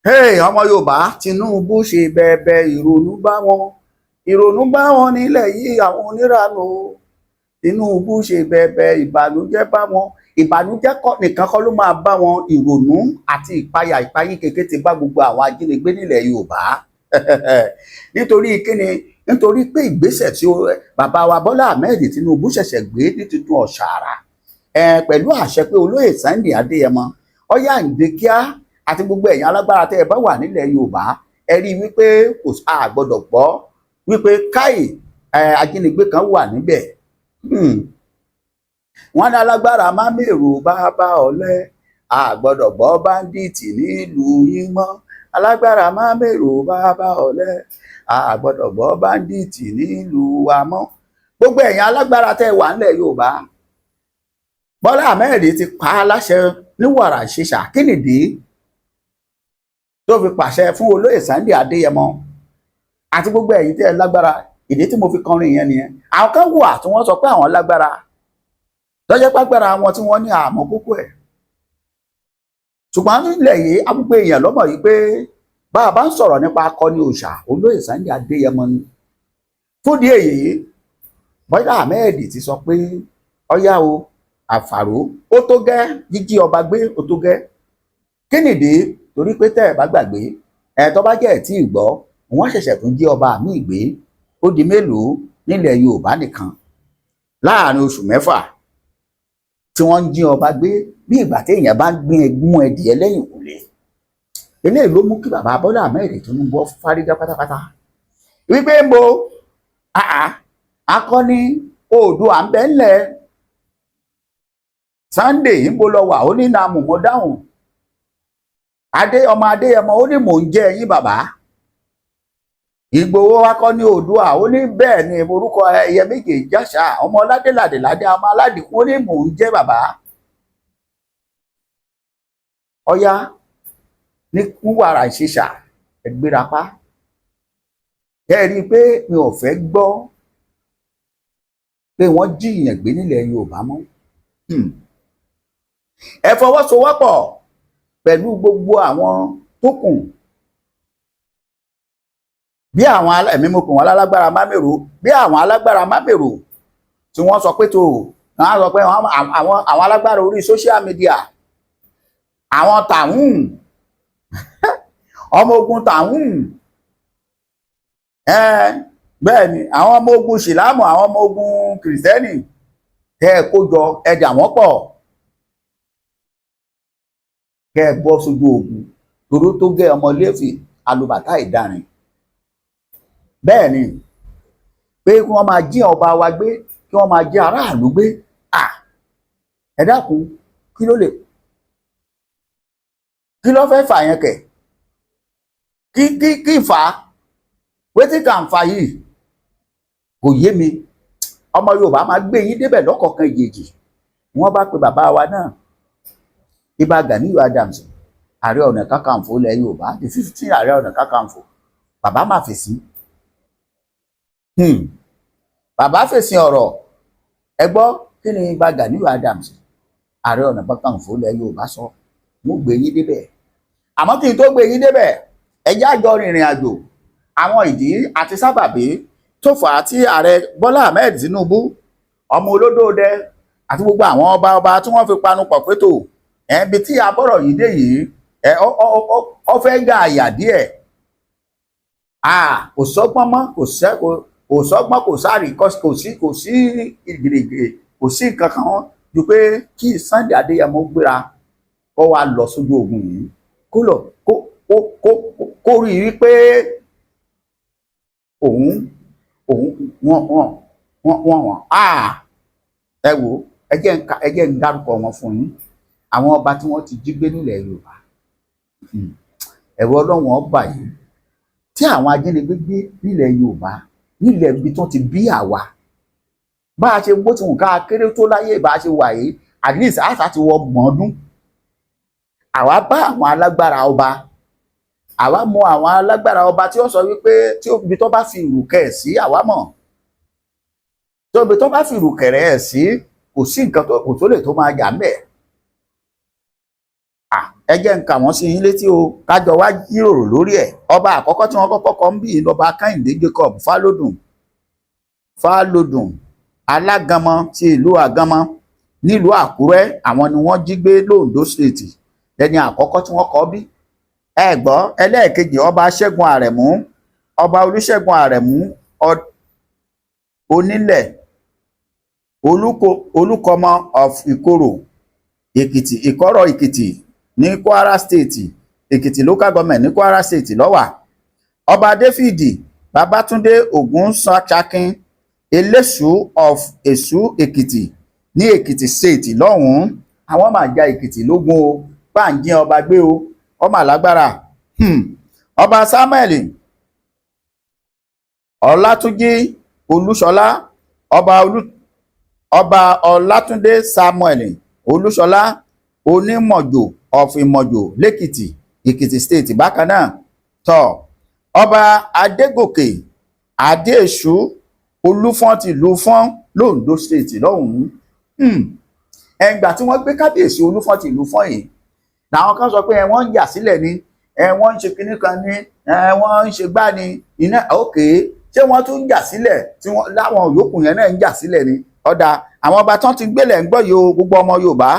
Hey, ọmọ Yorùbá, Tinubu ṣe bẹbẹ. Ìrònú bá wọn, ìrònú bá wọn nílẹ̀ yìí, àwọn oníranú o. Tinubu ṣe bẹbẹ, ìbànújẹ́ bá wọn. Ìbànújẹ́ kọ́ nìkan kọ́ ló máa bá wọn, ìrònú àti ìpayà, ìpayín kékeré ti bá gbogbo àwọn ajínigbé nílẹ̀ Yorùbá. Nítorí kíni? Nítorí pé ìgbésẹ̀ tí bàbá wa Bọ́lá Ahmed Tinubu ṣẹ̀ṣẹ̀ gbé ní tuntun ọ̀ṣàrà pẹ̀lú àṣẹ pé olóyè Sunday Adéyẹmọ ọyá ǹdẹ kíá àti gbogbo ẹ̀yin alágbára tẹ́ ẹ bá wà nílẹ̀ Yorùbá, ẹ rí i wípé kò a gbọ́dọ̀ gbọ́ wípé káì ajínigbé kan wà níbẹ̀. Wọ́n ní alágbára má mèrò bá ọ̀lẹ, a gbọ́dọ̀ gbọ́ bandit nílùú yín mọ́. Alágbára má mèrò bá ọ̀lẹ, a gbọ́dọ̀ gbọ́ bandit nílùú wa mọ́. Gbogbo ẹ̀yin alágbára tẹ́ ẹ wà nílẹ̀ Yorùbá, Bọ́lá Ahmed ti pa á láṣẹ ní wàrà ṣẹṣà. Kí nìdí tó fi pàṣẹ fún olóyè Sunday Adéyẹmọ àti gbogbo ẹ̀yin tẹ́ ẹ lágbára? Ìdí tí mo fi kọrin yẹn nìyẹn. Àwọn kan wà tí wọ́n sọ pé àwọn lágbára, lọ́jọ́ pàgbára wọn tí wọ́n ní àmọ́ kókó ẹ̀. Ṣùgbọ́n nílẹ̀ yìí, agbègbè èèyàn lọ́mọ yìí pé bá a bá ń sọ̀rọ̀ nípa akọni òòṣà, olóyè Sunday Adéyẹmọ ni. Fúndì èyí, Bọ́lá Ahmed ti sọ pé ọyá o, àfàró ó tó gẹ́, jíjí ọba gbé ó tó gẹ́. Kí nìdí? Torí pé tẹ́ ẹ̀ bá gbàgbé ẹ̀, tó bá jẹ́ ẹ̀ tí ì gbọ́, wọ́n ṣẹ̀ṣẹ̀ tún jí ọba míì gbé. Ó di mélòó nílẹ̀ Yorùbá nìkan láàrin oṣù 6 tí wọ́n ń jí ọba gbé, bí ìgbà téèyàn bá ń gbin egún ẹdìẹ lẹ́yìn ìkùlé? Eléyìí ló mú kí bàbá Bọ́lá Ahmed Tinubu fárígá pátápátá wípé ń bo akọni Oòduà ń bẹ ńlẹ̀. Sunday ń bo lọ wà? Ó ní nàmù mo dáhùn. Adé ọmọ Adéyẹmọ, ó ní mò ń jẹ́ yín bàbá. Ìgbòho akọni Oòduà, ó ní bẹ́ẹ̀ ni, orúkọ ẹyẹ méje jáṣà, ọmọ ládéládé ládé, ọmọ aládìkún, ó ní mò ń jẹ́ bàbá. Ọyá ní wàrà ìṣiṣà, ẹgbẹ́rapá. Ẹ rí i pé mi ò fẹ́ gbọ́ pé wọ́n jíyàn gbé nílẹ̀ Yorùbá mọ́. Ẹ fọwọ́sowọ́pọ̀ pẹ̀lú gbogbo àwọn tó kù, bí àwọn ẹ̀mí mo pè wọ́n lálágbára mámèrò, bí àwọn alágbára mámèrò tí wọ́n sọ pé tó wọ́n á sọ pé àwọn alágbára orí social media, àwọn tàhún, ọmọ ogun tàhún, bẹ́ẹ̀ ni, àwọn ọmọ ogun ṣìlámù, àwọn ọmọ ogun kìrìsìtẹ́nì tẹ́ ẹ kó jọ, ẹ dà wọ́n pọ̀, kẹ́ ẹ bọ́ sójú ogun toró tó gẹ́ ọmọ lẹ́fì alùbàtà ìdarin. Bẹ́ẹ̀ ni pé kí wọ́n máa jí ọba wa gbé, kí wọ́n máa jí aráàlú gbé. À, ẹ dákun, kí ló lè, kí ló fẹ́ fà yẹn kẹ̀? Kí fà á? Wetin can fà yìí kò yé mi. Ọmọ Yorùbá, máa gbé yín débẹ̀ lọ́kọ̀ọ̀kan ìjèjì. Wọ́n bá pe bàbá wa náà, Ìbà Ganiyu Adams, Ààrẹ Ọ̀nà Kakanfò ilẹ̀ Yorùbá, the 15 Ààrẹ Ọ̀nà Kakanfò. Bàbá máa fèsì. Bàbá fèsì ọ̀rọ̀. Ẹ gbọ́, kí ni Ìbà Ganiyu Adams, Ààrẹ Ọ̀nà Kakanfò ilẹ̀ Yorùbá sọ? Mo gbé yín débẹ̀, àmọ́ kí n tó gbé yín débẹ̀, ẹ jẹ́ àjọ rìnrìn àjò àwọn ìdí àti sábàbí tó fà á tí Ààrẹ Bọ́lá Ahmed Tinubu, ọmọ olódòdẹ, àti gbogbo àwọn ọba ọba tí wọ́n fi panupọ̀ pé tó ẹ̀ẹ́bi tí abọ́rọ̀ yìí dé yìí, ẹ ọ fẹ́ gà àyà díẹ̀. Kò sọ́gbọ́n mọ́, kò sọ́gbọ́n, kò sáré, kò sí gìrìgìrì, kò sí nǹkan kan ju pé kí Sunday Adéyẹmọ gbéra, kó wá lọ sójú ogun yìí, kó lọ kó rí i wípé òun wọ́n. Ẹ wò, ẹ jẹ́ ń dárúkọ wọn fún yín, àwọn ọba tí wọ́n ti jí gbé nílẹ̀ Yorùbá. Ẹ̀rù Ọlọ́run ọba yìí tí àwọn ajínigbé gbé nílẹ̀ Yorùbá, nílẹ̀ ibi tó ti bí àwa. Bá a ṣe bó ti wù ká kéré tó láyé, bá a ṣe wà yìí, at least àṣà ti wọ 30 ọdún. Àwa bá àwọn alágbára ọba, àwa mọ àwọn alágbára ọba tí ó sọ wípé tí ibi tó bá fi ìrùkẹ̀ sí, àwa mọ̀ tó ibi tó bá fi ìrùkẹ̀rẹ̀ ẹ̀ sí, kò sí nǹkan tó kò tó lè tó máa jà ńbẹ̀. Ẹ jẹ́ ń kà wọ́n sí yín létí o, kájọ wá jíròrò lórí ẹ̀. Ọba àkọ́kọ́ tí wọ́n kọ́kọ́ kọ́ ń bì lọ́ba Kẹ́hìndé Jacob Fálódùn Fálódùn, Alágànmọ́ ti ìlú Àgànmọ́ nílùú Àkúrẹ́. Àwọn ni wọ́n jí gbé lóńdó State, lẹ́ni àkọ́kọ́ tí wọ́n kọ́ bí. Ẹ gbọ́, ẹlẹ́ẹ̀kejì, Ọba Ṣẹ́gun Àrẹ̀mú, Ọba Olúṣẹ́gun Àrẹ̀mú Onílẹ̀ Olúkọmọ of Ìkorò Èkìtì, Ìkọ́rọ̀ Èkìtì ní Kwara State, Èkìtì Local Government ní Kwara State ló wà. Ọba David Babátúndé Ògúnṣakin, Eléṣù of Èṣù Èkìtì ní Èkìtì State lọ́hùn-ún. Àwọn máa ja Èkìtì lógún o, bá ń jí ọba gbé o, ọmọ alágbára. Ọba Samuel Ọlátúnjí Olúṣọlá, Ọba Ọlátúndé Samuel Olúṣọlá, Onímọ̀jò of Ìmọ̀jò lẹ́kìtì, Èkìtì State bákan náà tọ́. Ọba Adégòkè Adéèṣù Olúfọ́n ti ìlú Fọ́n lóńdó State lọ́hùn-ún. Ẹgbà tí wọ́n gbé kábíyèsí Olúfọ́n ti ìlú Fọ́n yìí, làwọn kan sọ pé ẹ wọ́n ń yà sílẹ̀ ni, ẹ wọ́n ń ṣe kinní kan ní, ẹ wọ́n ń ṣe gbá ni iná. Òkè ṣé wọ́n tún ń jà sílẹ̀ tí wọ́n láwọn yòókù yẹn náà ń jà sílẹ̀ ni? Ọ̀dà àwọn ọba tán ti gbélẹ̀ ń gbọ́ yìí o. Gbogbo ọmọ Yorùbá,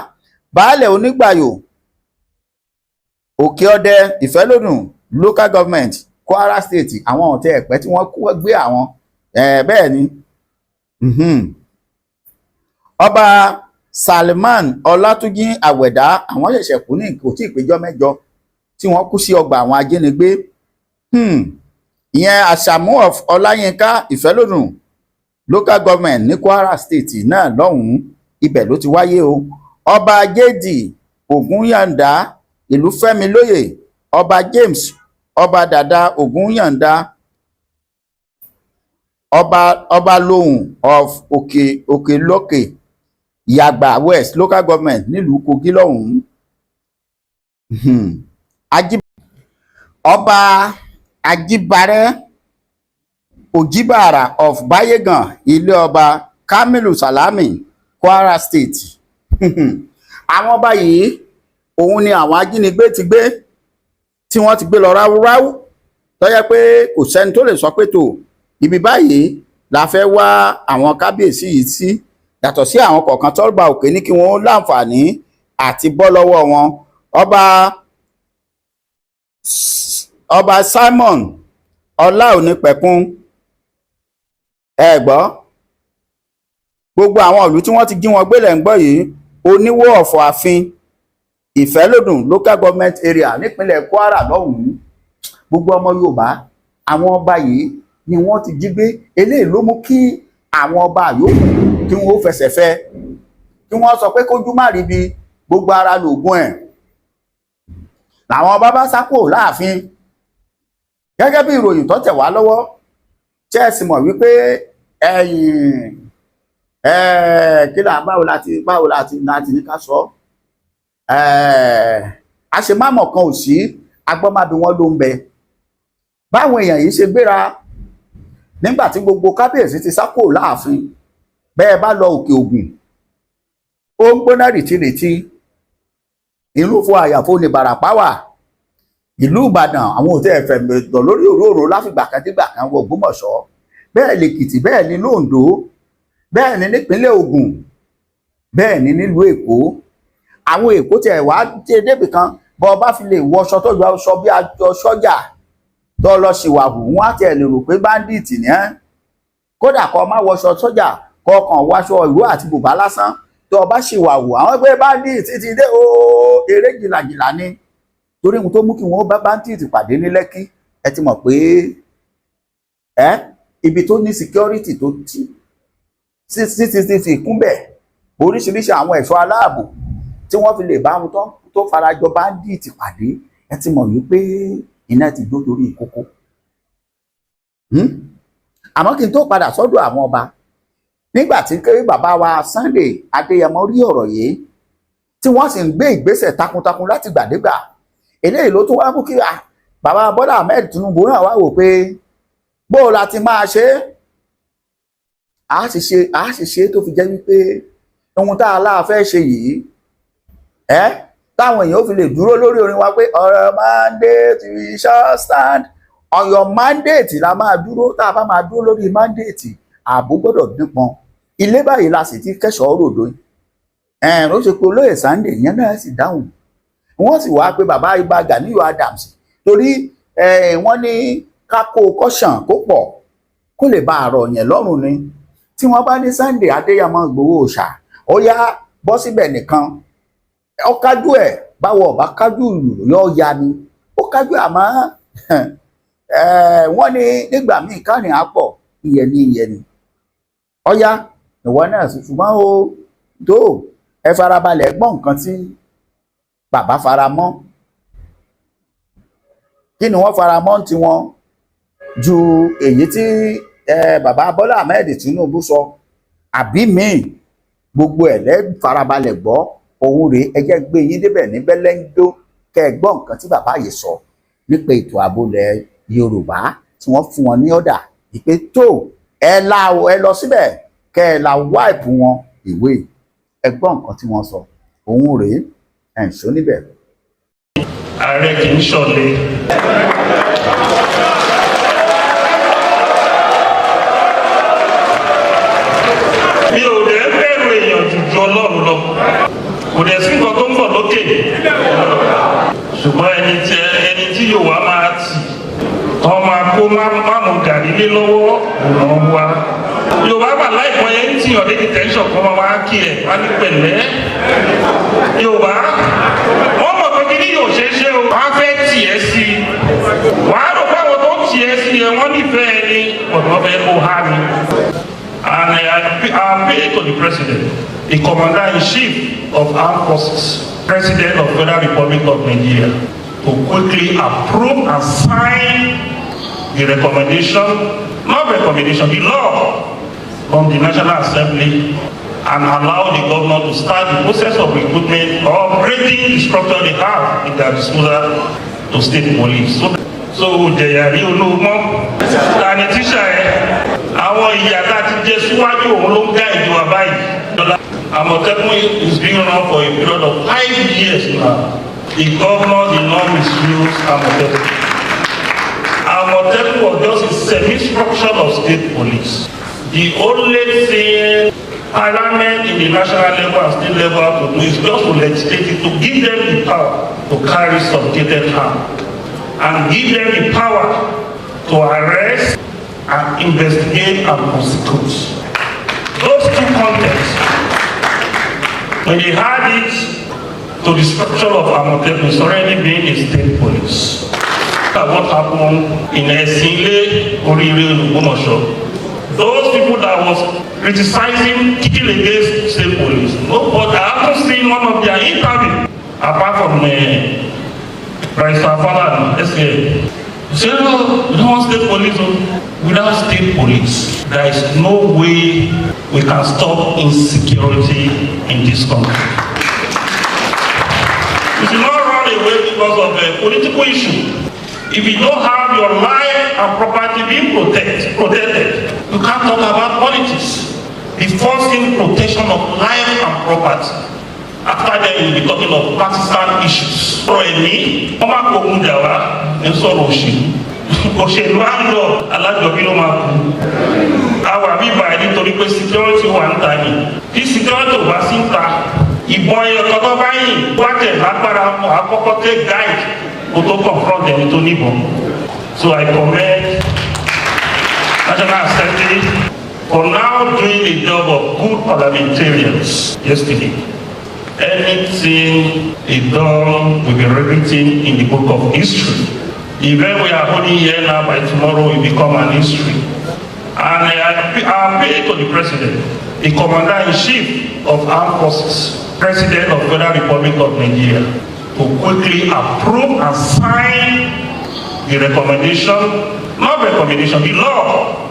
Baálẹ̀ Onígbàyò, Òkè Ọdẹ, Ìfẹ́lódùn Local Government, Kwara State, àwọn ọ̀tẹ̀ ẹ̀pẹ́ tí wọ́n gbé àwọn bẹ́ẹ̀ ni. Ọba Salman Ọlátúnjí Àwẹ̀dá, àwọn ṣẹ̀ṣẹ̀ kú ní kò tí ì péjọ 8 tí wọ́n kú sí ọgbà àwọn ajínigbé. Ìyẹn Àṣàmú of Ọláyínká, Ìfẹ́lódùn Local Government ní Kwara State náà lọ́hùn-ún, ibẹ̀ ló ti wáyé o. Ọba Jd Ògúnyàndá Ìlúfẹ́mi lóyè, Ọba James, Ọba Dàda Ògúnyàndá, Ọba Lóhùn of Òkè Òkèlókè, Yàgbà West Local Government nílùú Kogi lọ́hùn-ún. Ọba Ajíbárẹ́ Òjìbàrà of Báyégàn, ilé ọba Kamilu Salami, Kwara State. Àwọn ọba yìí òun ni àwọn ajínigbé ti gbé, tí wọ́n ti gbé lọ ráúráú, tó yẹ pé kò sẹ́ni tó lè sọ pé tó ibi báyìí la fẹ́ wá àwọn kábíyèsí yìí sí, yàtọ̀ sí àwọn kọ̀ọ̀kan tọ́lba òkè ní kí wọ́n láǹfààní àti bọ́ lọ́wọ́ wọn. Ọba Simon Ọláònípẹ̀kun, ẹ gbọ́, gbogbo àwọn ìlú tí wọ́n ti jí wọn gbé lẹ̀ ń gbọ́ yìí: Oníwó Ọ̀fọ̀ Àfin, Ìfẹ́lódùn Local Government Area nípínlẹ̀ Kwara lọ́hùn-ún. Gbogbo ọmọ Yorùbá, àwọn ọba yìí ni wọ́n ti jí gbé. Eléyìí ló mú kí àwọn ọba yòókù kí wọ́n ó fẹsẹ̀ fẹ́, kí wọ́n sọ pé kójú má rí bi, gbogbo ara lògùn ẹ̀. Làwọn ọba bá sá kúrò láàfin, gẹ́gẹ́ bí ìròyìn tó tẹ̀ wá lọ́wọ́. Ṣé ẹ sì mọ̀ wípé ẹ̀yìn kí là báwo láti ní ká sọ, àṣemámọ̀ kan ò sí, agbọ́mábí wọn ló ń bẹ. Báwọn èèyàn yìí ṣe gbéra nígbà tí gbogbo kábíyèsí ti sá kúrò láàfin, bẹ́ẹ̀ bá lọ Òkè Ògùn, ó ń gbóná rìtìrìtì. Ìlú fún àyàfó ní Ìbàràpá wà. Ìlú Ìbàdàn, àwọn òtẹ́ ẹ̀fẹ̀ mẹ́tọ̀ lórí òróró láfìgbà kan dígbà kan wọ Ògbómọ̀ṣọ́, bẹ́ẹ̀ lèkìtì, bẹ́ẹ̀ ni lóńdó, bẹ́ẹ̀ ni nípínlẹ̀ Ògùn, bẹ́ẹ̀ ni nílùú Èkó. Àwọn Èkó tiẹ̀ wá dé débì kan, bọ́ ọ bá fi lè wọṣọ tó jọ aṣọ bí aṣọ sọ́jà tó lọ ṣìwàhù, wọn á tiẹ̀ lè rò pé bandit ní ẹ́. Kódà kó má wọṣọ sọ́jà, kó kàn wọṣọ ìró àti bùbá lásán, tó o bá ṣìwàhù, àwọn pé bandit ti dé o. Eré jìlàjìlà ni, torí ohun tó mú kí wọ́n bá bandit pàdé ní Lẹ́kí, ẹ ti mọ̀ pé ẹ ibi tó ní security tó tí CCTV kúnbẹ̀, oríṣiríṣi àwọn ẹ̀ṣọ́ aláàbò, tí wọ́n fi lè bá wọn tó farajọ bandit pàdé, ẹ ti mọ̀ wípé iná ti jó torí ìkókó. Àmọ́ kí n tó padà sọ́dọ̀ àwọn ọba, nígbà tí kéré bàbá wa Sunday Adéyẹmọ rí ọ̀rọ̀ yìí, tí wọ́n sì ń gbé ìgbésẹ̀ takuntakun láti gbàdégbà, eléyìí ló tún wá mú kí bàbá Bọ́lá Ahmed Tinubu náà wá wò pé bó o la ti máa ṣe é, a sì ṣe tó fi jẹ́ wípé ohun tá a láà fẹ́ ṣe yìí ẹ́ tá Táwọn èèyàn ó fi lè dúró lórí orin wa pé ọ̀rọ̀ mandate, we shall stand on your mandate la máa dúró. Tá a bá máa dúró lórí mandate, ààbò gbọ́dọ̀ nípọn. Ilé báyìí la sì ti kẹ́sọ̀ọ́ ròdo. Ẹ̀ẹ́n, ó ṣe pé olóyè Sunday yẹn náà sì dáhùn, wọ́n sì wá pé bàbá Ìbà Ganiyu Adams, torí wọ́n ní ká kó kọ́sàn kó pọ̀ kó lè bá àrọ̀ yẹn lọ́rùn ni. Tí wọ́n bá ní Sunday Adéyẹmọ Ìgbòho ṣá, ó yá, bọ́ síbẹ̀ nìkan, ó kájú ẹ̀. Báwo ọba kájú ìlú yóò ya ni ó kájú. Àmọ́ wọ́n ní nígbà míì kárìn á pọ̀, ìyẹn ní ìyẹn ni ọ̀yá ìwọ náà sì. Ṣùgbọ́n o tó ẹ farabalẹ̀ gbọ́ nǹkan tí bàbá fara mọ́. Kí ni wọ́n fara mọ́ tiwọn ju èyí tí bàbá Bọ́lá Ahmed Tinubu sọ àbí míì? Gbogbo ẹ̀ lẹ́ farabalẹ̀ gbọ́. Òun rèé, ẹ jẹ́ gbé yín débẹ̀ ní bẹ́lẹ́ńdó, kẹ́ ẹ gbọ́ nǹkan tí bàbá yìí sọ nípa ètò ààbò ilẹ̀ Yorùbá, tí wọ́n fún wọn ní ọ̀dà ìpè tó ẹ la ẹ lọ síbẹ̀, kẹ́ ẹ la wipe wọn ìwé. Ẹ gbọ́ nǹkan tí wọ́n sọ. Òun rèé, ẹ̀ ń sọ níbẹ̀. Ààrẹ kì í ṣọ̀lẹ. Mi ò dẹ̀ bẹ̀rù èèyàn jù ju Ọlọ́run lọ. Kò dẹ̀ sí nǹkan tó ń bọ̀ lókè, ṣùgbọ́n ẹni tí yóò wá máa tì tọ́ máa kó máàmù gàrí lé lọ́wọ́ òun wa. Yorùbá wà láìpẹ́ yẹn ń tìyàn dé detention kan, máa wá kí ẹ̀ wá ní pẹ̀lẹ́. Yorùbá, wọ́n mọ̀ pé kíní yóò ṣeé ṣe o, wọ́n á fẹ́ tì ẹ́ sí i. Wàá rò pé àwọn tó tì ẹ́ sí ẹ, wọ́n nífẹ̀ẹ́ ni, ọ̀dọ́ fẹ́ kó há ni. And I appeal to the president, the commander-in-chief of armed forces, president of Federal Republic of Nigeria, to quickly approve and sign the recommendation, not recommendation, the law from the National Assembly and allow the governor to start the process of recruitment or upgrading the structure they have in their disposal to state police. So jẹ̀yàrí olóògbọ́n ta ni tíṣà ẹ̀? Àwọn ìyà tá a ti jẹ síwájú, òun ló ń gá ìjọba báyìí. Àmọ̀tẹ́kùn is being run for a period of 5 years now. The governor did not misuse Àmọ̀tẹ́kùn. Àmọ̀tẹ́kùn was just a semi-structure of state police. The only thing parliament in the national level and state level have to do is just to legislate it, to give them the power to carry subjugated arm and give them the power to arrest and investigate and prosecute. Those two contexts, when they add it to the structure of Amotekun, it's already been a state police. Look at what happened in Esinle Orire Ogbomoso. Those people that was criticizing, kicking against state police, no, but I haven't seen one of their interview apart from Barrister Falana, SA. Say, "No, we don't want state police." Oh. Without state police, there is no way we can stop insecurity in this country. You should not run away because of a political issue. If you don't have your life and property being protected, you can't talk about politics. The first thing, protection of life and property. After that, you will be talking of partisan issues. Ọ̀rọ̀ ẹ̀mí, wọ́n máa kó ogun jà wá ní sọ̀rọ̀ òṣèlú. Òṣèlú á ń lọ, alájọbí ló máa kú. A wà bíbá ẹ̀ nítorí pé security wà ń ta ni. Tí security ò bá sí ń ta, ìbọn ẹyọ kan tó bá yìn wá tẹ̀ lágbára, àkọ́kọ́ take guide kó tó confront ẹni tó níbọn. So I commend National Assembly for now doing the job of good parliamentarians yesterday. Anything is done will be written in the book of history. The event we are holding here now, by tomorrow will become an history. And I appeal to the president, the commander-in-chief of armed forces, president of Federal Republic of Nigeria, to quickly approve and sign the recommendation, not recommendation, the law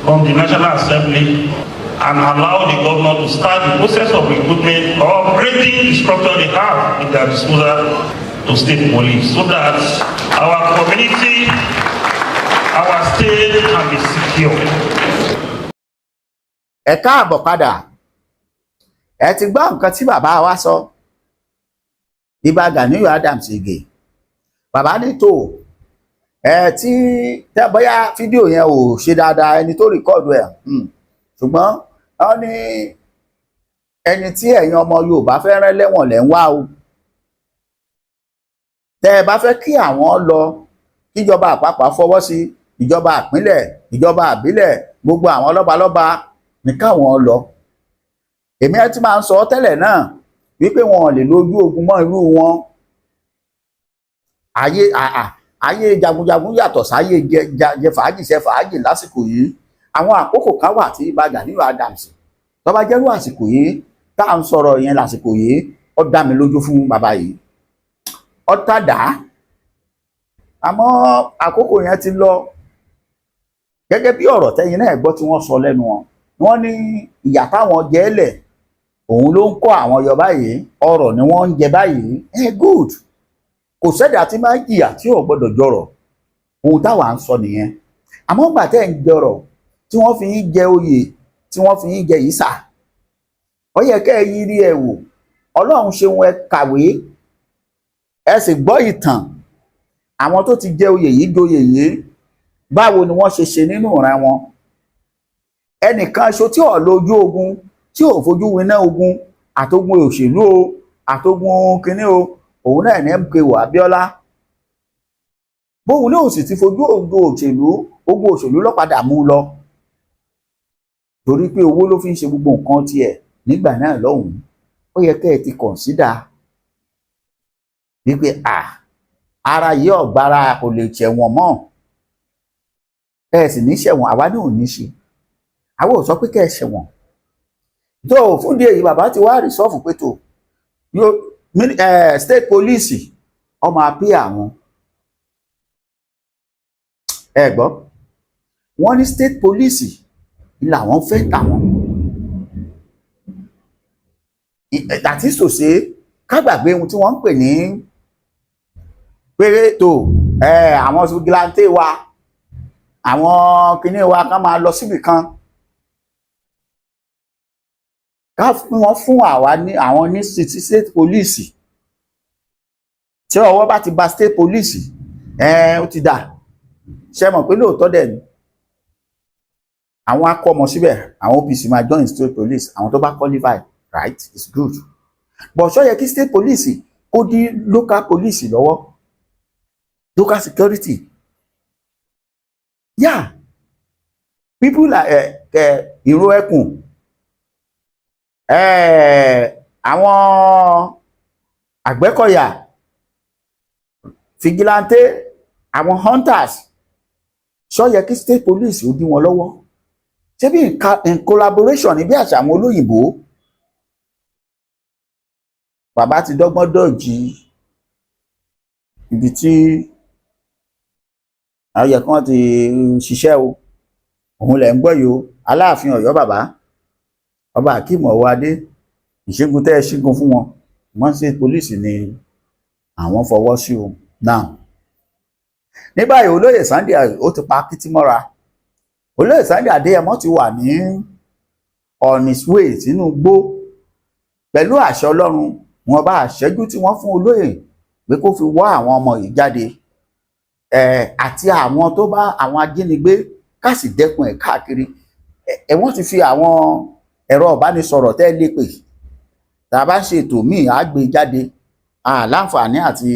from the National Assembly and allow the governor to start the process of recruitment or upgrading the structure they have in their disposal to state police, so that our community, our state can be secure. Ẹ káàbọ̀ padà. Ẹ ti gbọ́ nǹkan tí bàbá wa sọ. Ìbà Ganiyu Adams Ige, bàbá ní tó ẹ tí tẹ bóyá fídíò yẹn ò ṣe dáadáa, ẹni tó record ẹ̀, ṣùgbọ́n wọ́n ní ẹni tí ẹ̀yin ọmọ Yorùbá fẹ́ rán lẹ́wọ̀n lẹ́ ń wá o. Tẹ́ ẹ bá fẹ́ kí àwọn lọ, kíjọba àpapọ̀ fọwọ́ sí, ìjọba àpínlẹ̀, ìjọba àbílẹ̀, gbogbo àwọn lọ́balọ́ba ní káwọn lọ. Èmi ẹ ti máa ń sọ tẹ́lẹ̀ náà wípé wọn ò lè lójú ogun mọ́ irú wọn. Ayé ayé jagunjagun yàtọ̀ sáyé jẹ fàájì, ṣe fàájì lásìkò yìí. Àwọn àkókò kan wà tí Ìbà Ganiyu Adams, tó bá jẹ́rú àsìkò yìí tá à ń sọ̀rọ̀ yẹn lásìkò yìí, ó dá mi lójú fún bàbá yìí, ó tàdá. Àmọ́ àkókò yẹn ti lọ. Gẹ́gẹ́ bí ọ̀rọ̀ tẹ́yin náà gbọ́ tí wọ́n sọ lẹ́nu wọn, wọ́n ní ìyà táwọn jẹ lẹ̀ òun ló ń kọ́ àwọn yọ báyìí, ọrọ̀ ni wọ́n ń jẹ báyìí. Ẹ good, kò sẹ́dá tí máa ń jìyà tí ò gbọ́dọ̀ jọrọ̀. Ohun táwa ń sọ nìyẹn. Àmọ́ gbà tẹ́ ń jọrọ̀, tí wọ́n fi ń jẹ oyè, tí wọ́n fi ń jẹ yìí sà, ó yẹ kẹ́ ẹ yí rí ẹ wò. Ọlọ́run ṣeun, ẹ kàwé, ẹ sì gbọ́ ìtàn àwọn tó ti jẹ oyè yìí, joyè yìí, báwo ni wọ́n ṣe ṣe nínú ìran wọn. Ẹnìkan ṣo tí ò lójú ogun, tí ò fojú winá ogun, àtogun òṣèlú o, àtogun kínní o, òun náà ní MKO Abíọ́lá. Bóun náà sì ti fojú ogun òṣèlú, ogun òṣèlú lọ́padà mú un lọ, torí pé owó ló fi ń ṣe gbogbo nǹkan tiẹ̀ nígbà náà lọ́hùn-ún. Ó yẹ kẹ́ ẹ ti consider wípé à ara yìí ọ̀gbára kò lè ṣẹ̀wọ̀n mọ́. Ẹ sì ní ṣẹ̀wọ̀n, àwa náà ò ní ṣe, àwa ò sọ pé kẹ́ ẹ ṣẹ̀wọ̀n tó. Fún díẹ̀ yìí, bàbá ti wá resolve pé tó yóò state police ọmọ àpí àwọn. Ẹ gbọ́, wọ́n ní state police làwọn fẹ́ tàwọn. That is to say, ká gbàgbé ohun tí wọ́n ń pè ní péré tó àwọn vigilante wa, àwọn kinní wa, ká máa lọ síbì kan, ká fún wọn, fún àwa ní àwọn ní state police. Tí ọwọ́ bá ti ba state police, ó ti dà. Ṣe mọ̀ pé lóòótọ́ dẹ̀ ni àwọn akọ́mọ síbẹ̀, àwọn OPC máa join state police, àwọn tó bá qualify, right? It's good, but ṣó yẹ kí state police kó dí local police lọ́wọ́, local security? Yeah, people like ìró ẹkùn, àwọn Àgbẹ̀kọ̀yà, vigilante, àwọn hunters, ṣó yẹ kí state police ó dí wọn lọ́wọ́? Ṣé bí in collaboration ní bí àṣà àwọn olóyìnbó. Bàbá ti dọ́gbọ́n dọ̀jì ibi tí àwọn yẹ kí wọ́n ti ṣiṣẹ́ o. Òun lẹ̀ ń gbọ́ yìí o. Aláàfin Ọ̀yọ́, bàbá ọba Akeem Ọwọ́adé, ìṣègùn tẹ́ ẹ ṣígun fún wọn, wọ́n state police ni àwọn fọwọ́ sí o. Now, ní báyìí, olóyè Sunday ó ti pa kítí mọ́ra. Olóyè Sunday Adéyẹmọ ti wà ní on his way sínú igbó pẹ̀lú àṣẹ Ọlọ́run. Wọn bá àṣẹjú tí wọ́n fún olóyè pé kó fi wá àwọn ọmọ yìí jáde àti àwọn tó bá àwọn ajínigbé, ká sì dẹ́kun ẹ̀ káàkiri. Ẹ wọ́n ti fi àwọn ẹ̀rọ ìbánisọ̀rọ̀ tẹ́ lè pè. Tá a bá ṣe ètò míì, á gbé jáde láǹfààní àti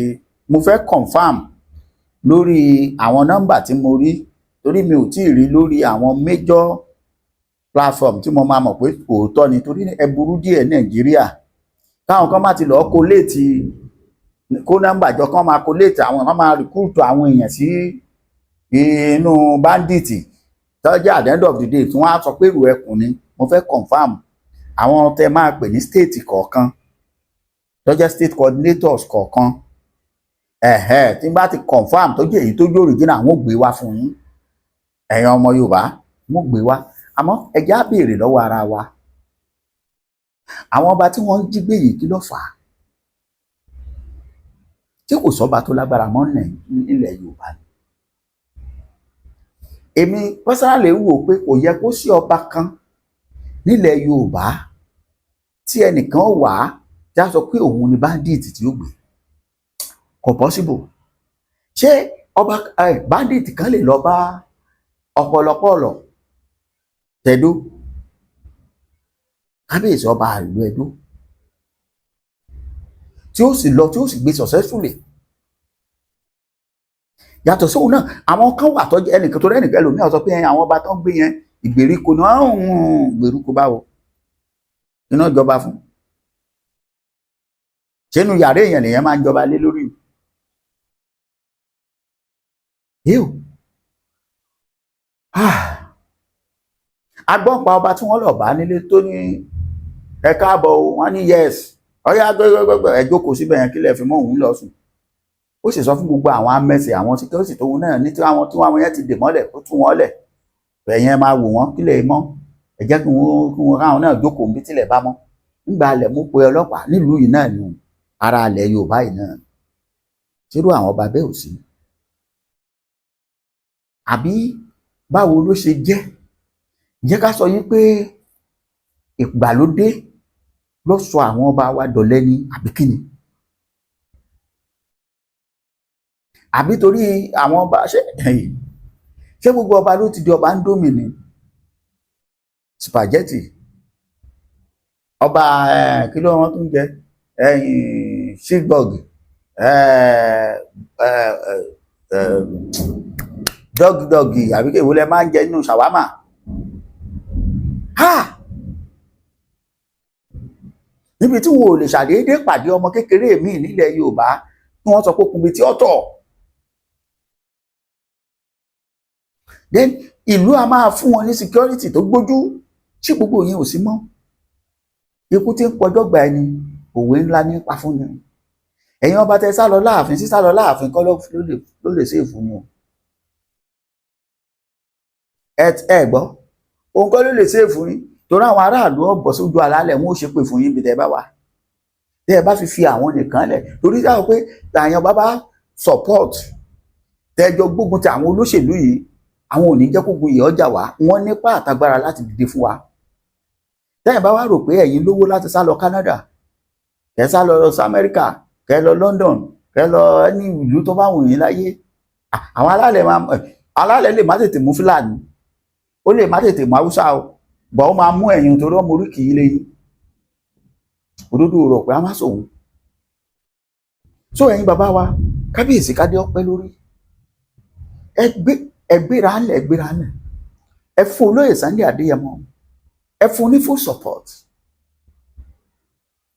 mo fẹ́ confirm lórí àwọn nọ́mbà tí mo rí, torí mi ò tí ì rí lórí àwọn major platform tí mo máa mọ̀ pé òótọ́ ni, torí ẹ burú díẹ̀ Nàìjíríà, káwọn kan má ti lọ́ọ́ collate, kó nọ́mbà jọ, kán máa collate àwọn, kan máa recruit àwọn èèyàn sí inú bandit, tọ́jú at the end of the day tí wọ́n á sọ pé èrò ẹkùn ni. Mo fẹ́ confirm àwọn tẹ máa pè ní state kọ̀ọ̀kan, tọ́jú state coordinators kọ̀ọ̀kan. Ẹ̀hẹ́, tí n bá ti confirm tó jẹ́ èyí tó jẹ́ original, àwọn ò gbé wá fún yín. Ẹ̀yin ọmọ Yorùbá, wọ́n gbé wá. Àmọ́ ẹ jẹ́ á béèrè lọ́wọ́ ara wa, àwọn ọba tí wọ́n ń jí gbé yìí, kí ló fà á tí kò sọ́ba tó lágbára mọ́ nílẹ̀ Yorùbá ni? Èmi personally wò pé kò yẹ kó sí ọba kan nílẹ̀ Yorùbá tí ẹnìkan wà á tí a sọ pé òun ni bandit tí ó gbé. Kò possible. Ṣé ọba bandit kan lè lọ bá ọ̀pọ̀lọpọ̀lọ̀ tẹ̀dó, kábíyèsí ọba ìlú Ẹdó, tí ó sì lọ, tí ó sì gbé successfully? Yàtọ̀ sóhun náà, àwọn kan wà tọ́jú ẹnìkan tó rẹ́nìkan, ẹlòmíràn sọ pé àwọn ọba tó ń gbé yẹn, ìgbèríko ni wọ́n ń gbèríko. Báwo iná jọba fún ṣẹ́nu yàrá èèyàn lèèyàn máa ń jọba lé lórí yíò? Agbọ́npa ọba tí wọ́n lọ bá nílé tó ní, "Ẹ káàbọ̀ o." Wọ́n ní, "Yes, ọyá gbẹgbẹgbẹ, ẹ jókòó síbẹ̀ yẹn, kílẹ̀ fi mọ́." Òun lọ sùn, ó sì sọ fún gbogbo àwọn amẹ́sẹ̀, àwọn security tóun náà ní, tí àwọn tí wọ́n yẹn ti dè mọ́lẹ̀, ó tú wọn lẹ̀. Ẹ̀yẹn máa wò wọ́n, kílẹ̀ mọ́, ẹ jẹ́ kí wọ́n káwọn náà jókòó níbi tílẹ̀ bá mọ́. Ńgbà alẹ̀ mú pé ọlọ́pàá nílùú yìí náà ni, ara alẹ̀ Yorùbá yìí náà, ṣírú àwọn ọba bẹ́ẹ̀ ò sí? Àbí báwo ló ṣe jẹ́? Jẹ́ ká sọ yín pé ìgbàlódé ló sọ àwọn ọba wa dọ̀lẹ ni, àbí kíni? Àbí torí àwọn ọba, ṣé gbogbo ọba ló ti di ọba Indomie ni, spaghetti, ọba kí ló wọn tún jẹ, cheeseburger, dog dog, àbí kí èwo lẹ máa ń jẹ nínú shawarma? Ha, níbi tí wọn ò lè ṣàdédé pàdé ọmọ kékeré míì nílẹ̀ Yorùbá kí wọ́n sọ pé kùnbi tí ó tọ̀. Then ìlú a máa fún wọn ní security tó gbójú. Tí gbogbo yẹn ò sí mọ́, ikú tí ń pọjọ́ gba ẹni, òwe ńlá nípa fún ni. Ẹ̀yin ọba tẹ sá lọ láàfin, sísá lọ láàfin kọ́ ló lè ṣe fún yín o. Ẹ gbọ́, òun kọ́ ló lè ṣe fún yín, torí àwọn aráàlú ọ̀bọ̀ sójú alálẹ̀, wọn ò ṣe pé fún yín bí tẹ bá wà, tẹ ẹ bá fi fi àwọn nìkan lẹ̀, torí sáà pé àyàn bàbá support tẹjọ gbógun ti àwọn olóṣèlú yìí, àwọn ò ní jẹ́ kógun yìí ọjà wá. Wọ́n nípa àtagbára láti dìde fún wa. Tẹ́yìn bá wá rò pé ẹ̀yin lówó láti sá lọ Canada, kẹ́ sá lọ sí Amẹ́ríkà, kẹ́ lọ London, kẹ́ lọ ní ìlú tó bá wù yín láyé, àwọn alálẹ̀ máa, alálẹ̀ lè má tètè mú Fúlàní, ó lè má tètè mú Haúsá o, bọ̀ ó máa mú ẹ̀yin, torí ọmọ oríkì yìí lẹ́yìn òdodo rọ̀ pé a má sòun. So ẹ̀yin bàbá wa, kábíyèsí, kádé ọpẹ́ lórí, ẹ gbéra ńlẹ̀, ẹ gbéra ńlẹ̀, ẹ fún olóyè Sunday Adéyẹmọ, ẹ fún ní full support,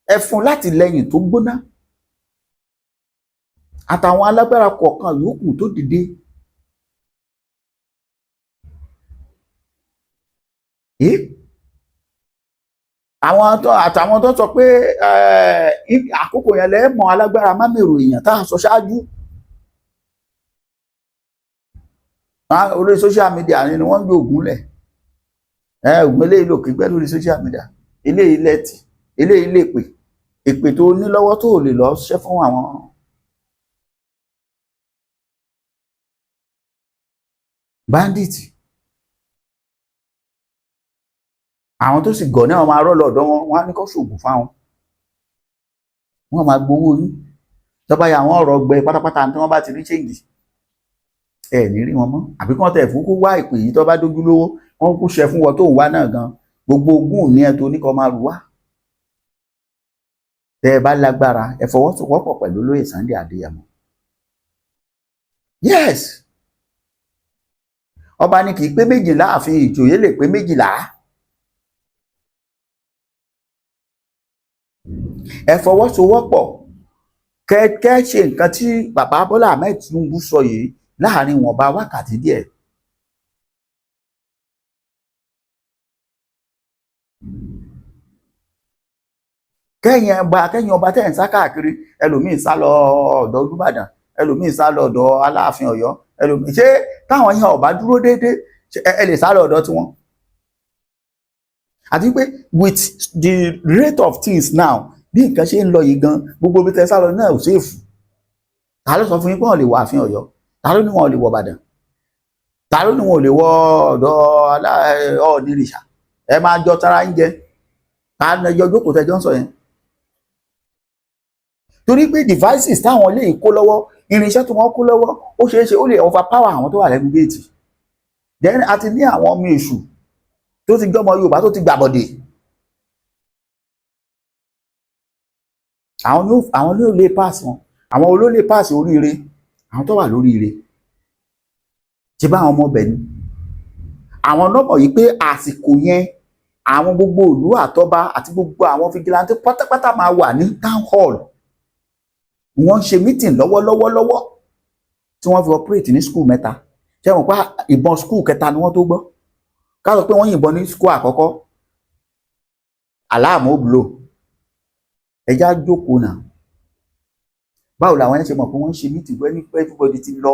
ẹ fún láti lẹ́yìn tó gbóná, àtàwọn alágbára kọ̀ọ̀kan yòókù tó dìde. Àwọn tó àtàwọn tó sọ pé àkókò yẹn lẹ́ẹ̀mọ́ alágbára mámèrò èèyàn tá a sọ ṣáájú orí social media ni wọ́n ń gbé ògùn lẹ̀. Ògùn eléyìí lò kígbẹ́ lórí social media, eléyìí lẹ́tì, eléyìí lè pè èpè tó ní lọ́wọ́ tó lè lọ ṣẹ́ fún àwọn bandit. Àwọn tó sì gọ̀ náà máa rọ́ lọ́dọ̀ wọn, wọn á ní kó ṣoògùn fáwọn, wọn máa gbowó yín. Tọ́ba ya àwọn ọ̀rọ̀ gbẹ pátápátá tí wọ́n bá ti rí change, ẹ ní rí wọn mọ́, àbí kí wọ́n tẹ̀ fún kó wá ìpè yìí tó bá dójú lówó, wọ́n kú ṣe fún wọn tó ń wá náà gan, gbogbo ogún ní ẹ tó ní kó máa rù wá. Tẹ́ ẹ bá lágbára, ẹ fọwọ́sowọ́pọ̀ pẹ̀lú olóyè Sunday Adéyẹmọ. Yes, ọba ni kì í pé méjìlá, ààfin ìjòyè lè pé méjìlá. Ẹ fọwọ́sowọ́pọ̀ kẹ́ ṣe nǹkan tí bàbá Bọ́lá Ahmed Tinubu sọ yìí láàrin ìwọ̀nba wákàtí díẹ̀. Kẹ́yìn ọba tẹ́ ẹ̀ ń sá káàkiri, ẹlòmíín sá lọ ọ̀dọ̀ Olúbàdàn, ẹlòmíín sá lọ ọ̀dọ̀ Aláàfin Ọ̀yọ́, ẹlòmíín, ṣé táwọn yẹn ọba dúró déédéé, ẹ lè sá lọ ọ̀dọ̀ tiwọn? Àti pé with the rate of things now, bí nǹkan ṣe ń lọ yìí gan, gbogbo ibi tẹ́ sá lọ náà ò safe. Ta ló sọ fún yín pé wọ́n lè wọ ààfin Ọ̀yọ́? Ta ló ní wọn ò lè wọ Ìbàdàn? Ta ló ní wọn ò lè wọ ọ̀dọ̀ Ọọ̀nìrìṣà? Ẹ máa jọ tara ń jẹ, ta ni ẹjọ́ jókòó tẹjọ́ ń sọ yẹn? Torí pé devices táwọn lè kó lọ́wọ́, irinṣẹ́ tí wọ́n kó lọ́wọ́, ó ṣeé ṣe ó lè overpower àwọn tó wà lẹ́nu géètì. Then a ti ní àwọn ọmọ èṣù tó ti gbọ́mọ Yorùbá tó ti gbàbọ̀dè. Àwọn ní ò lè pass wọn. Àwọn olólè pass oríire, àwọn tó wà lóríire ṣe bá àwọn ọmọ ọbẹ̀ ni. Àwọn nọ́mọ̀ yìí pé àsìkò yẹn, àwọn gbogbo ìlú àtọba àti gbogbo àwọn vigilante pátápátá máa wà ní town hall. Wọ́n ń ṣe meeting lọ́wọ́lọ́wọ́ lọ́wọ́ tí wọ́n fi operate ní school mẹ́ta. Ṣé wọ́n pa ìbọn school kẹta ni wọ́n tó gbọ́? Ká sọ pé wọ́n yìnbọn ní school àkọ́kọ́, alarm ó blow. Ẹjá jókòó náà. Báwo làwọn yẹn ṣe mọ̀ pé wọ́n ń ṣe meeting? Pé ní everybody ti lọ,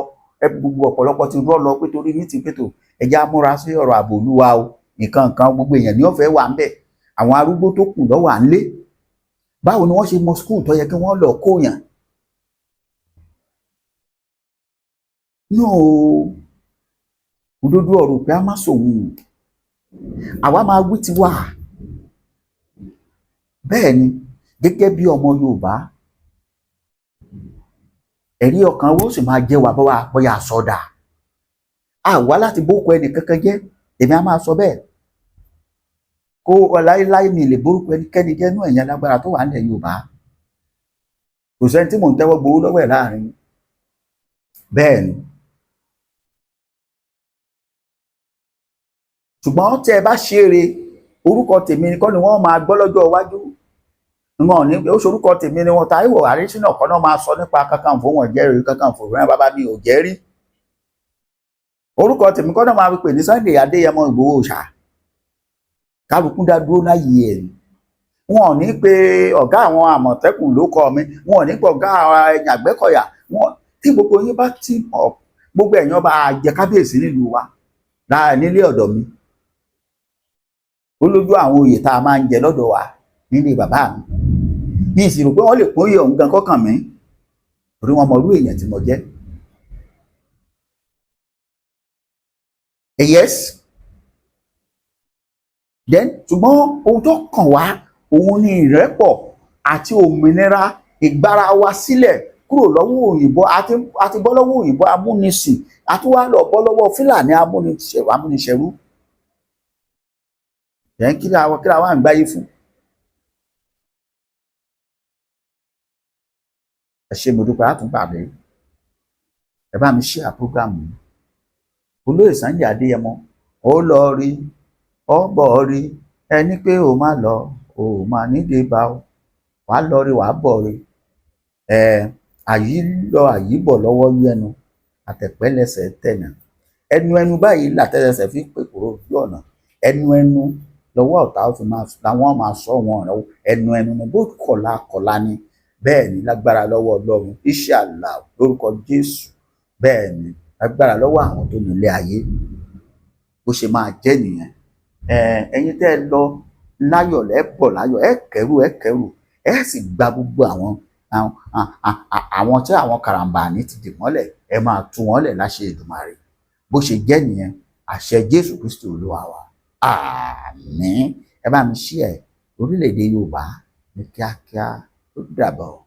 gbogbo ọ̀pọ̀lọpọ̀ ti rọ́ lọ pé torí meeting pé tó ẹjá múra sí ọ̀rọ̀ ààbò olúwa o. Nǹkan nǹkan gbogbo èèyàn ní ọ̀fẹ́ wà ń bẹ̀, àwọn arúgbó tó kù lọ́wọ́ à ń lé. Báwo ni wọ́n ṣe mọ school tó yẹ kí wọ́n lọ kóyàn? No, òdodo ọ̀rọ̀ pé a má sòun, àwa máa wí tiwa. Bẹ́ẹ̀ ni, gẹ́gẹ́ bí ọmọ Yorùbá, ẹ̀rí ọkàn wo sì máa jẹ́ wa bọ́wá bóyá sọ́dà àwa láti bókọ ẹnì kankan jẹ́. Èmi á máa sọ bẹ́ẹ̀ kó láéláé, mi lè borúkọ ẹnikẹ́ni jẹ́ nú ẹ̀yìn alágbára tó wà nílẹ̀ Yorùbá. Kò sẹ́ni tí mò ń tẹ́wọ́ gbowó lọ́wọ́ ẹ̀ láàrin. Bẹ́ẹ̀ ni, ṣùgbọ́n tí ẹ bá ṣeré, orúkọ tèmi kọ́ ni wọ́n máa gbọ́ lọ́jọ́ iwájú. Wọn ní ó ṣorúkọ tèmi ni wọn. Táíwò Adésínà kan náà máa sọ nípa Kakanfò, wọn jẹ́rìí Kakanfò rẹ, bàbá mi ò jẹ́rí. Orúkọ tèmi kọ́ náà máa fi pè ní Sunday Adéyẹmọ Ìgbòho Òòṣà. Kálukú dá dúró láyé ẹ̀. Wọn ò ní pé ọ̀gá àwọn Àmọ̀tẹ́kùn ló kọ mi, wọn ò ní pé ọ̀gá ẹ̀yìn Àgbẹ̀kọ̀yà wọn. Tí gbogbo yín bá ti mọ̀, gbogbo ẹ̀yàn bá jẹ kábíyèsí nílùú wa nílé ọ̀dọ̀ mi, ó lójú àwọn oyè tá a máa ń jẹ lọ́dọ̀ wa nílé bàbá mi. Ní ìsirò pé wọ́n lè pín oyè ọ̀hún gan kọ́kàn mi, torí wọ́n mọ irú èèyàn tí mo jẹ́. Yes, then ṣùgbọ́n ohun tó kàn wá òun ni ìrẹ́pọ̀ àti òmìnira, ìgbára wa sílẹ̀ kúrò lọ́wọ́ òyìnbó. Àti bọ́ lọ́wọ́ òyìnbó amúnisìn, àti wá lọ bọ́ lọ́wọ́ Fúlàní amúniṣẹ̀rú. Then kí la wá ń gbáyé fún? Ẹ ṣé, mo dúpẹ́. Àtúnpàdé. Ẹ bá mi share program yìí. Olóyè Sunday Adéyẹmọ, ó lọ rí ọ bọ̀ rí, ẹni pé ó má lọ, ó má nídìí bá ọ, wàá lọ rí, wàá bọ̀ rí. Ẹ àyí lọ àyí bọ̀ lọ́wọ́ yẹnu, àtẹ̀pẹ́lẹsẹ̀ tẹ̀nà, ẹnu ẹnu báyìí làtẹ̀lẹsẹ̀ fi pè kúrò ojú ọ̀nà, ẹnu ẹnu lọ́wọ́ ọ̀tá ó fi máa làwọn máa sọ wọn ọ̀rọ̀, ẹnu ẹnu ni bó kọ̀la kọ̀la ni. Bẹ́ẹ̀ ni, lágbára lọ́wọ́ Ọlọ́run, inshallah, lórúkọ Jésù. Bẹ́ẹ̀ ni, lágbára lọ́wọ́ àwọn tó nílé ayé, bó ṣe máa jẹ́ nìyẹn. Ẹ̀yin tẹ́ ẹ lọ láyọ̀, lẹ́ bọ̀ láyọ̀, ẹ kẹ́rù, ẹ kẹ́rù, ẹ sì gba gbogbo àwọn tí àwọn karambani ti dì mọ́lẹ̀, ẹ máa tú wọn lẹ̀ láṣẹ Èdùmàrè. Bó ṣe jẹ́ nìyẹn. Àṣẹ Jésù Kristi Olúwa wa, àmín. Ẹ bá mi share orílẹ̀-èdè Yorùbá ní kíákíá. Ó dàbọ̀.